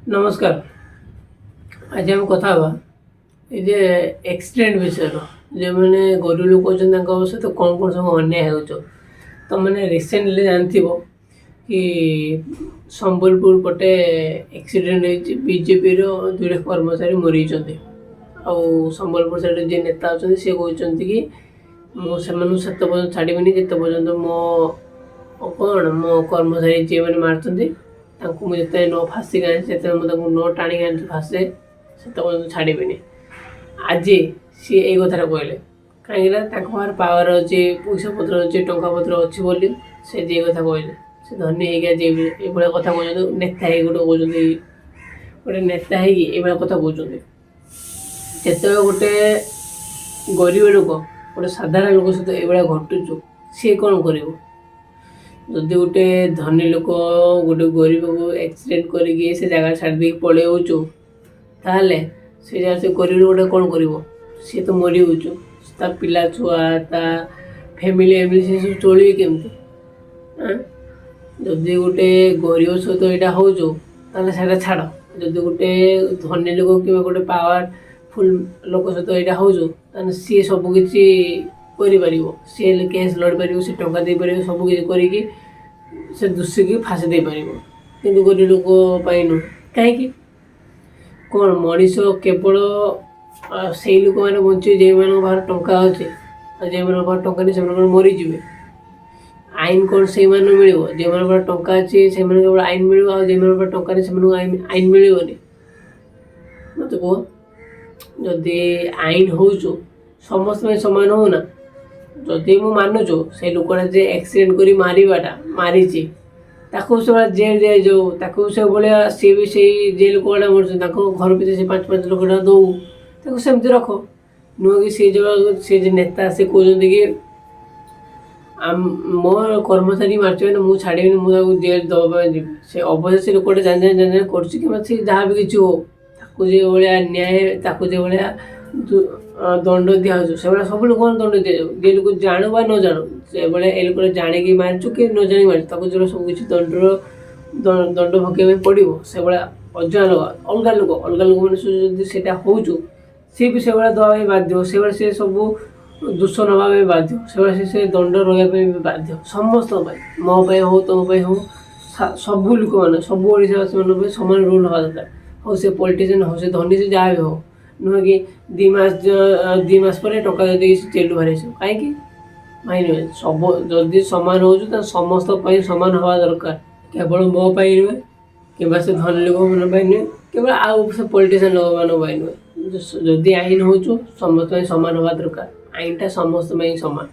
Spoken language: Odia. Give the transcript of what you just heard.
ନମସ୍କାର। ଆଜି ଆମେ କଥା ହେବା ଏଇ ଯେ ଆକ୍ସିଡେଣ୍ଟ ବିଷୟରେ। ଯେଉଁମାନେ ଗରିବ ଲୋକ ଅଛନ୍ତି, ତାଙ୍କ ସହିତ କ'ଣ କ'ଣ ସବୁ ଅନ୍ୟାୟ ହେଉଛି। ତୁମେମାନେ ରିସେଣ୍ଟଲି ଜାଣିଥିବ କି ସମ୍ବଲପୁର ପଟେ ଆକ୍ସିଡେଣ୍ଟ ହେଇଛି, ବିଜେପିର ଦୁଇଟା କର୍ମଚାରୀ ମରିଯାଇଛନ୍ତି। ଆଉ ସମ୍ବଲପୁର ସାଇଡ଼ରେ ଯିଏ ନେତା ଅଛନ୍ତି, ସିଏ କହୁଛନ୍ତି କି ମୁଁ ସେମାନଙ୍କୁ ସେତେ ପର୍ଯ୍ୟନ୍ତ ଛାଡ଼ିବିନି, ଯେତେ ପର୍ଯ୍ୟନ୍ତ ମୋ କ'ଣ ମୋ କର୍ମଚାରୀ ଯିଏମାନେ ମାରିଛନ୍ତି, ତାଙ୍କୁ ମୁଁ ଯେତେ ନ ଫାଶୀ ଆଣିଛି, ଯେତେବେଳେ ମୁଁ ତାଙ୍କୁ ନ ଟାଣିକି ଆଣିଛି ଫାଶୀ, ସେତେ ପର୍ଯ୍ୟନ୍ତ ଛାଡ଼ିବିନି। ଆଜି ସିଏ ଏଇ କଥାଟା କହିଲେ, କାହିଁକିନା ତାଙ୍କ ପାଖରେ ପାୱାର ଅଛି, ପଇସା ପତ୍ର ଅଛି, ଟଙ୍କା ପତ୍ର ଅଛି ବୋଲି ସେ ଯିଏ କଥା କହିଲେ। ସେ ଧନୀ ହେଇକି ଆଜି ଏଇଭଳିଆ କଥା କହୁଛନ୍ତି। ନେତା ହେଇକି ଗୋଟେ କହୁଛନ୍ତି, ଗୋଟେ ନେତା ହେଇକି ଏଇଭଳିଆ କଥା କହୁଛନ୍ତି। ଯେତେବେଳେ ଗୋଟେ ଗରିବ ଲୋକ, ଗୋଟେ ସାଧାରଣ ଲୋକ ସହିତ ଏଇଭଳିଆ ଘଟୁଛୁ, ସିଏ କ'ଣ କରିବ? ଯଦି ଗୋଟେ ଧନୀ ଲୋକ ଗୋଟେ ଗରିବକୁ ଆକ୍ସିଡେଣ୍ଟ କରିକି ସେ ଜାଗାରେ ଛାଡ଼ି ଦେଇକି ପଳେଇ ଯାଉଛୁ, ତାହେଲେ ସେ ଜାଗାରେ ସେ ଗରିବ ଲୋକଟା କ'ଣ କରିବ? ସିଏ ତ ମରିଯାଉଛୁ, ତା ପିଲା ଛୁଆ, ତା ଫ୍ୟାମିଲି ଏମିତି ସେ ସବୁ ଚଳିବେ କେମିତି ଆଁ? ଯଦି ଗୋଟେ ଗରିବ ସହିତ ଏଇଟା ହେଉଛୁ, ତାହେଲେ ସେଇଟା ଛାଡ଼। ଯଦି ଗୋଟେ ଧନୀ ଲୋକ କିମ୍ବା ଗୋଟେ ପାୱାରଫୁଲ୍ ଲୋକ ସହିତ ଏଇଟା ହେଉଛୁ, ତାହେଲେ ସିଏ ସବୁ କିଛି କରିପାରିବ। ସିଏ ହେଲେ କେସ୍ ଲଢ଼ିପାରିବ, ସେ ଟଙ୍କା ଦେଇପାରିବ, ସବୁ କିଛି କରିକି ସେ ଦୋଷୀକି ଫାଶୀ ଦେଇପାରିବ। କିନ୍ତୁ ଗରିବ ଲୋକ ପାଇଁ ନୁହେଁ। କାହିଁକି? କ'ଣ ମଣିଷ କେବଳ ସେଇ ଲୋକମାନେ ବଞ୍ଚିବେ ଯେଉଁମାନଙ୍କ ପାଖରେ ଟଙ୍କା ଅଛି, ଆଉ ଯେଉଁମାନଙ୍କ ପାଖରେ ଟଙ୍କା ନାହିଁ, ସେମାନେ କ'ଣ ମରିଯିବେ? ଆଇନ କ'ଣ ସେଇମାନଙ୍କୁ ମିଳିବ? ଯେଉଁମାନଙ୍କ ପାଖରେ ଟଙ୍କା ଅଛି, ସେମାନଙ୍କୁ କେବଳ ଆଇନ ମିଳିବ, ଆଉ ଯେଉଁମାନଙ୍କ ପାଖରେ ଟଙ୍କା ନାହିଁ, ସେମାନଙ୍କୁ ଆଇନ ମିଳିବନି? ମୋତେ କୁହ। ଯଦି ଆଇନ ହେଉଛୁ, ସମସ୍ତ ପାଇଁ ସମାନ ହଉନା। ଯଦି ମୁଁ ମାନୁଛୁ, ସେଇ ଲୋକଟା ଯେ ଆକ୍ସିଡେଣ୍ଟ କରି ମାରିବାଟା ମାରିଛି, ତାକୁ ସେଭଳିଆ ଜେଲ୍ ଦିଆଯାଉ। ତାକୁ ସେଭଳିଆ, ସିଏ ବି ସେଇ ଯେ ଲୋକଟା ମରୁଛନ୍ତି, ତାଙ୍କ ଘର ପିଛା ସେ 5-5 ଲକ୍ଷ ଟଙ୍କା ଦଉ, ତାକୁ ସେମିତି ରଖ। ନୁହଁ କି ସେ ଯେଉଁ ସେ ଯେ ନେତା, ସେ କହୁଛନ୍ତି କି ମୋ କର୍ମଚାରୀ ମାରିଛି ମାନେ ମୁଁ ଛାଡ଼ିବିନି, ମୁଁ ତାକୁ ଜେଲ୍ ଦେବା ପାଇଁ ଯିବି। ସେ ଅବଶ୍ୟ ସେ ଲୋକଟା ଜାଣି ଜାଣି ଜାଣି ଜାଣି କରୁଛି କିମ୍ବା ସେ ଯାହା ବି କିଛି ହଉ, ତାକୁ ଯେଭଳିଆ ନ୍ୟାୟ, ତାକୁ ଯେଭଳିଆ ଦଣ୍ଡ ଦିଆହେଉଛି, ସେଭଳିଆ ସବୁ ଲୋକମାନଙ୍କୁ ଦଣ୍ଡ ଦିଆଯାଉ। ଯେ ଲୋକ ଜାଣୁ ବା ନ ଜାଣୁ, ସେଭଳିଆ ଏ ଲୋକଟା ଜାଣିକି ମାରିଛୁ କି ନ ଜାଣିକି ମାରିଛୁ, ତାକୁ ଯେଉଁଟା ସବୁ କିଛି ଦଣ୍ଡ ଭୋଗିବା ପାଇଁ ପଡ଼ିବ। ସେଭଳିଆ ଅଜଣା ଲୋକ, ଅଲଗା ଲୋକମାନେ ସବୁ ଯଦି ସେଇଟା ହେଉଛୁ, ସିଏ ବି ସେଭଳିଆ ଦେବା ପାଇଁ ବାଧ୍ୟ। ସେଭଳିଆ ସେ ସବୁ ଦୋଷ ନେବା ପାଇଁ ବାଧ୍ୟ। ସେଭଳିଆ ସେ ଦଣ୍ଡ ରହିବା ପାଇଁ ବି ବାଧ୍ୟ। ସମସ୍ତଙ୍କ ପାଇଁ, ମୋ ପାଇଁ ହଉ, ତମ ପାଇଁ ହଉ, ସବୁ ଲୋକମାନେ, ସବୁ ଓଡ଼ିଶାବାସୀମାନଙ୍କ ପାଇଁ ସମାନ ରୁଲ୍ ହେବା ଦରକାର। ହଉ ସେ ପଲିଟିସିଆନ୍ ହଉ, ସେ ଧନୀ, ସେ ଯାହା ବି ହଉ। ନୁହେଁ କି 2 ମାସ ପରେ ଟଙ୍କା ଦେଇକି ସେ ଜେଲରୁ ବାହାରି ଆସିବ। କାହିଁକି ଭାଇ ନୁହେଁ? ସବୁ ଯଦି ସମାନ ହେଉଛୁ, ତାହେଲେ ସମସ୍ତଙ୍କ ପାଇଁ ସମାନ ହେବା ଦରକାର। କେବଳ ମୋ ପାଇଁ ନୁହେଁ, କିମ୍ବା ସେ ଧନୀ ଲୋକମାନଙ୍କ ପାଇଁ ନୁହେଁ, କେବଳ ଆଉ ସେ ପଲିଟିସିଆନ୍ ଲୋକମାନଙ୍କ ପାଇଁ ନୁହେଁ। ଯଦି ଆଇନ ହେଉଛୁ, ସମସ୍ତଙ୍କ ପାଇଁ ସମାନ ହେବା ଦରକାର। ଆଇନଟା ସମସ୍ତଙ୍କ ପାଇଁ ସମାନ।